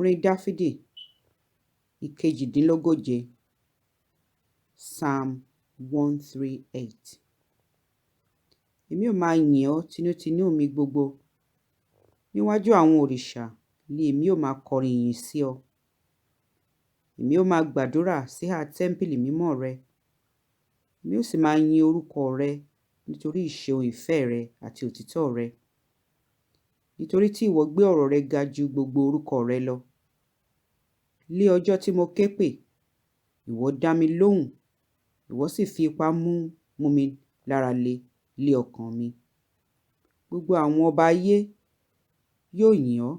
Orin Dáfídì ìkejìdínlógóje. Psalm 138. Èmi ó máa yìn ọ́ tinútinú mi gbogbo. Níwájú àwọn òrìṣà ni èmi ó máa kọrin ìyìn sí ọ. Èmi ó máa gbàdúrà síhà tẹ́ḿpìlì mímọ́ rẹ. Èmi ó sì máa yin orúkọ rẹ nítorí ìṣeun ìfẹ́ rẹ àti òtítọ́ rẹ. Nítorí tí ìwọ gbé ọ̀rọ̀ rẹ ga ju gbogbo orúkọ rẹ lọ. Lé ọjọ́ tí mo ké pè, ìwọ dá mi lóhùn, ìwọ sì fi ipá mú mi lára le lé ọkàn mi. Gbogbo àwọn ọba ayé yóò yìn ọ́,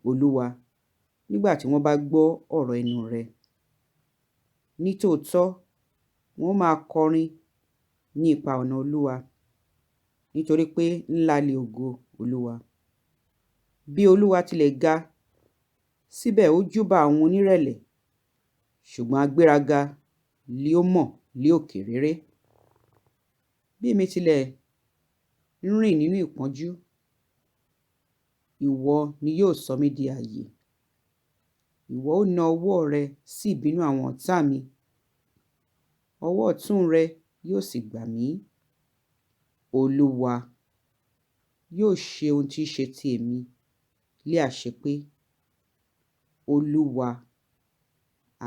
Olúwa, nígbà tí wọ́n bá gbọ́ ọ̀rọ̀ ẹnu rẹ. Nítòótọ́, wọ́n máa kọrin ní ipa ọ̀nà Olúwa, nítorí pé ńlá li ògo Olúwa. Bí Olúwa tilẹ̀ ga, síbẹ̀ ó júbà àwọn onírẹ̀lẹ̀, ṣùgbọ́n agbéraga li ó mọ̀ lé òkè réré. Bí èmi tilẹ̀ ń rìn nínú ìpọ́njú, ìwọ ni yóò sọ mí di ààyè. Ìwọ ó na ọwọ́ rẹ sí ìbínú àwọn ọ̀tá mi, ọwọ́ ọ̀tún rẹ yóò sì gbà mí. Olúwa yóò ṣe ohun tí í ṣe ti èmi lé àṣepé. Olúwa,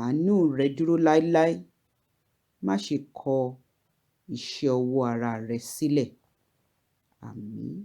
àánú rẹ dúró láéláé, má ṣe kọ iṣẹ́ ọwọ́ ara rẹ sílẹ̀. Àmín.